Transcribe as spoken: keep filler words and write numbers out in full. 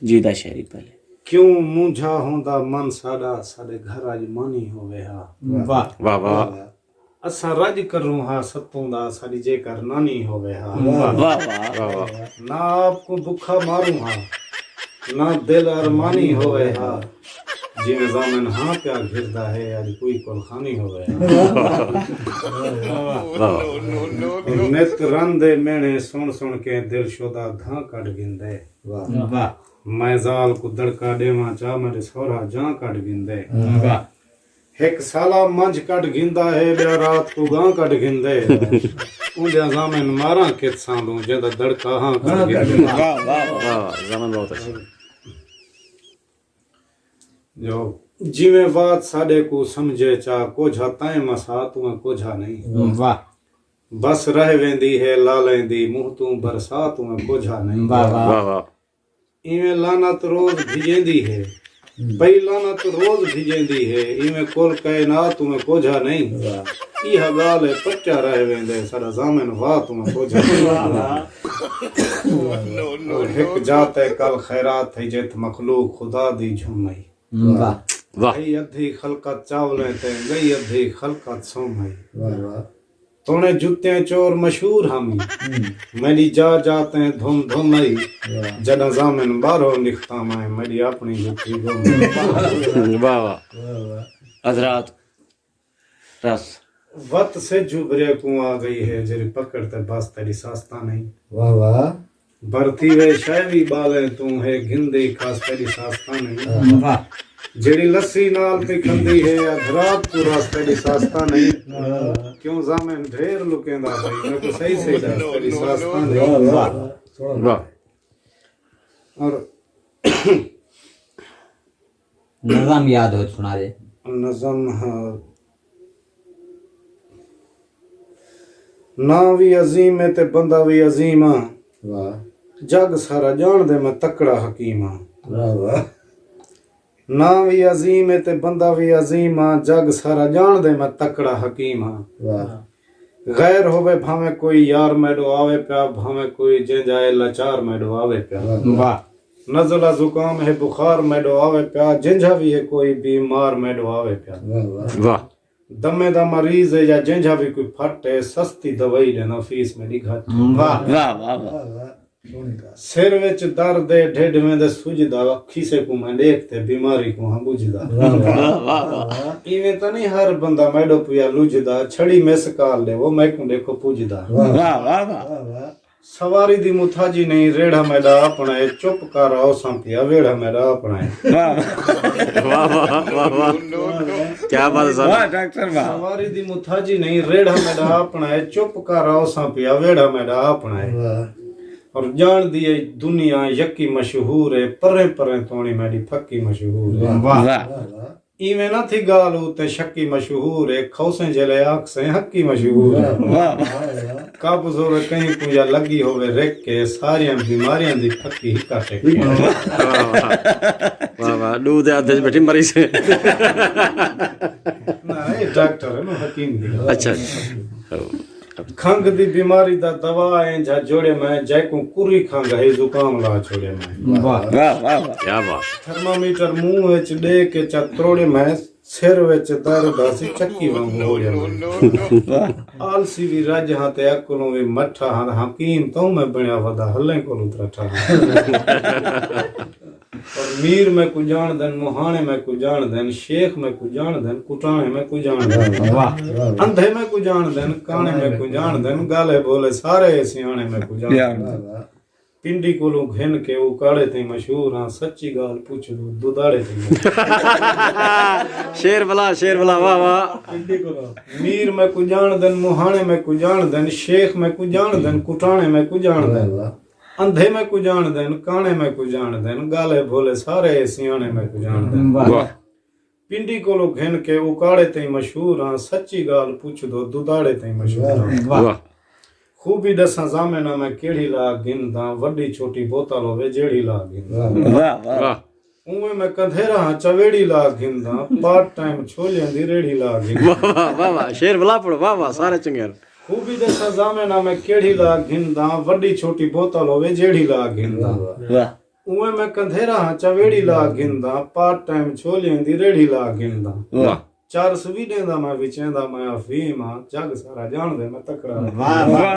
جی دا شاعری پہلے۔ کیوں مونجھا ہوندا من ساݙا، ساݙے گھر اڄ مانی ہووے ہا۔ واہ۔ واہ واہ۔ اساں رڄ کروں ہا ستوں دا، ساݙی جیکر نانی ہووے ہا۔ واہ واہ۔ واہ واہ۔ نہ آپ کوں بکھا ماروں ہا، نہ دل ارمانی ہووے ہا۔ جیویں ضامن ہاں پیا گھردا ہے، اڄ کوئی کلخانی ہووے ہا۔ واہ واہ۔ نت رن دے میݨے سݨ سݨ کے دل شودا دھاں کڈھ گھندے۔ واہ۔ واہ۔ میں ذال کوں دڑکا ݙیواں چا، میݙے سوہرا جاں کڈھ گھندے۔ واہ۔ ہک سالا منجھ کڈھ گھندا ہے، ٻیا رات کوں ڳاں کڈھ گھندے۔ اوندیاں ضامن ماراں کت سانبوں، جیندا دڑکا ہاں کڈھ گھندے۔ واہ واہ واہ۔ واہ واہ، ضامن بہت اچھے۔ جو جیویں وات ساݙے کوں سمجھے چا، کوجھا تائیں مسا توں کوجھا نہیں۔ واہ۔ بس رہ ویندی ہے لالیں دی، منہ توں برسات توں کوجھا نہیں۔ واہ واہ۔ واہ واہ۔ ایویں لعنت روز بھجیندی ہے، ہوں۔ پئی لعنت روز بھجیندی ہے، ایویں کل کائنات توں کوجھا نہیں۔ واہ۔ ایہا ڳالھ ہے پٹیا رہ ویندے، ساݙا ضامن واہ توں کوجھا نہیں۔ واہ۔ اور ہک جاہ تے کل خیرات تھئی، جت مخلوق خدا دی جھم ہئی۔ واہ۔ واہ۔ ہئی ادھی خلقت چاولیں تے، ڳئی ادھی خلقت سم ہئی۔ واہ واہ۔ توݨے جتیں چور مشہور ہم، ہوں۔ میݙی جا جا تیں دھم دھم ہئی۔ واہ۔ جݙاں ضامن ٻاہروں نکھتا میں، میݙی اپݨی جتی گم ہئی۔ واہ واہ۔ واہ واہ۔ حضرات، رس۔ وت سجھ ابھرے کوں آ ڳئی ہے، جیڑھی پکڑ تے بس تیݙی ساس تاں نہیں۔ واہ واہ۔ بھر تھیوے شے وی ٻالیں توں، ہے گھندی کھاس تیݙی ساس تاں نہیں۔ واہ۔ جیڑھی لسی نال پئی کھندی ہے، ادھ رات کوں راس تیݙی ساس تاں نہیں۔ واہ۔ کیوں ضامن ڈھیر لکیندا پئی، میکوں صحیح صحیح ݙس تیݙی ساس تاں نہیں۔ واہ واہ۔ واہ۔ اور نظم یاد ہوئے تاں سݨا ݙے۔ نظم، ہاں۔ ناں وی عظیم ہے تے بندہ وی عظیم آں۔ واہ۔ جڳ سارا ڄاݨدے میں تکڑا حکیم آں۔ واہ واہ۔ ناں وی عظیم ہے تے بندہ وی عظیم آں۔ جڳ سارا ڄاݨدے میں تکڑا حکیم آں۔ واہ۔ غیر ہووے بھانویں کوئی یار میݙو آوے پیا، بھانویں کوئی جینجھا اے لاچار میݙو آوے پیا۔ واہ۔ واہ۔ نزلہ زکام ہے بخار میݙو آوے پیا، جینجھا وی ہے کوئی بیمار میݙو آوے پیا۔ واہ واہ۔ واہ۔ دمے دا مریض ہے یا جینجھا وی کوئی پھٹ ہے، سستی دوائی ݙیندا فیس میݙی گھٹ ہے۔ واہ۔ واہ واہ واہ۔ واہ واہ۔ سوہݨی ڳالھ۔ سر وچ درد ہے، ڈھڈ ویندے سڄدا، کھیسے کوں میں ݙیکھ تے بیماری کوں ہاں ٻجھدا۔ واہ واہ۔ واہ واہ واہ۔ ایویں تاں نہیں ہر بندہ میݙو پیا لجھدا، چھڑی مس کال ݙیوو میکوں ݙیکھو پڄدا۔ واہ واہ واہ۔ واہ واہ۔ سواری دی متھاجی نہیں ریڑھا میݙا اپݨا ہے، چپ کر آؤساں پیا ویڑھا میݙا اپݨا ہے۔ واہ واہ واہ واہ۔ کیا بات ہے صاحب۔ واہ ڈاکٹر واہ۔ سواری دی متھاجی نہیں ریڑھا میݙا اپݨا ہے، چپ کر آؤساں پیا ویڑھا میݙا اپݨا ہے۔ واہ۔ اور ڄاݨدی ہے دنیا یکی مشہور ہے، پریں پریں توݨی میݙی پھکی مشہور ہے۔ واہ۔ واہ۔ واہ واہ۔ ایویں نہ تھی ڳالھ اتے شکی مشہور ہے، کھوسیں جیلے آکھسیں حقی مشہور ہے۔ واہ۔ واہ۔ قبض ہووے کہیں کوں یا لڳی ہووے رک کے، ساریاں بیماریاں دی پھکی ہکا ٹک کے۔ واہ واہ۔ واہ واہ، ݙو دے ہتھ وچ ٻیٹھی مریض ہے۔ نہ، اے ڈاکٹر ہے نا، حکیم دی ڳالھ۔ اچھا۔ کھنگھ دی بیماری دا دوا ایں جھا جوڑے میں، جیکوں کری کھنگھ ہئی زکام لا چھوڑے میں۔ واہ۔ واہ واہ واہ۔ کیا بات۔ تھرمامیٹر منہ وچ ݙے کے چا تروڑے میں، سر وچ درد ہسی چکی وانگوں ہوڑے میں۔ واہ۔ آلسی وی رڄ ہاں تے عقلوں وی مٹھا ہاں، حکیم توں میں بݨیا ودا ہلیں کولوں ترٹھا ہاں۔ اور میر میکوں ڄاݨدن، مہاݨے میکوں ڄاݨدن، شیخ میکوں ڄاݨدن، کٹاݨے میکوں ڄاݨدن۔ واہ۔ اندھے میکوں ڄاݨدن، کاݨے میکوں ڄاݨدن، ڳالھے ٻولے سارے سیاݨے میکوں ڄاݨدن۔ واہ۔ پنڈی کولوں گھن کے اکاڑے تئیں مشہور ہاں، سچی ڳالھ پچھ ݙو دوداڑے تئیں مشہور۔ شعر بلا، شعر بلا، واہ واہ۔ پنڈی کولوں۔ میر میکوں ڄاݨدن، مہاݨے میکوں ڄاݨدن، شیخ میکوں ڄاݨدن، کٹاݨے میکوں ڄاݨدن۔ واہ واہ۔ اندھے میکوں ڄاݨدن، کاݨے میکوں ڄاݨدن، ڳالھے ٻولے سارے سیاݨے میکوں ڄاݨدن۔ واہ۔ واہ۔ پنڈی کولوں گھن کے اکاڑے تئیں مشہور ہاں، سچی ڳالھ پچھ ݙو دوداڑے تئیں مشہور ہاں۔ واہ۔ واہ۔ خوبی ݙساں ضامن آں میں کیڑھی لا گھنداں، وݙی چھوٹی بوتل ہووے جیڑھی لا گھنداں۔ واہ۔ واہ واہ۔ واہ۔ اونویں میں کندھیرا ہاں چویڑی لا گھنداں، پارٹ ٹائم چھولیاں دی ریڑھی لا گھنداں۔ واہ واہ واہ واہ، شعر بلا پڑھو، واہ واہ، سارے چنگے ہن۔ خوبی ݙساں ضامن آں میں کیڑھی لا گھنداں، وݙی چھوٹی بوتل ہووے جیڑھی لا گھنداں۔ واہ۔ واہ۔ اوئے میں کندھیرا ہاں چویڑی لا گھندا، پارٹ ٹائم چھولیاں دی ریڑھی لا گھندا۔ واہ۔ چار سویڈیں دا میں وچیں دا میں افیم ہاں، جگ سارا جاندے میں تکڑا ہاں۔ واہ، واہ۔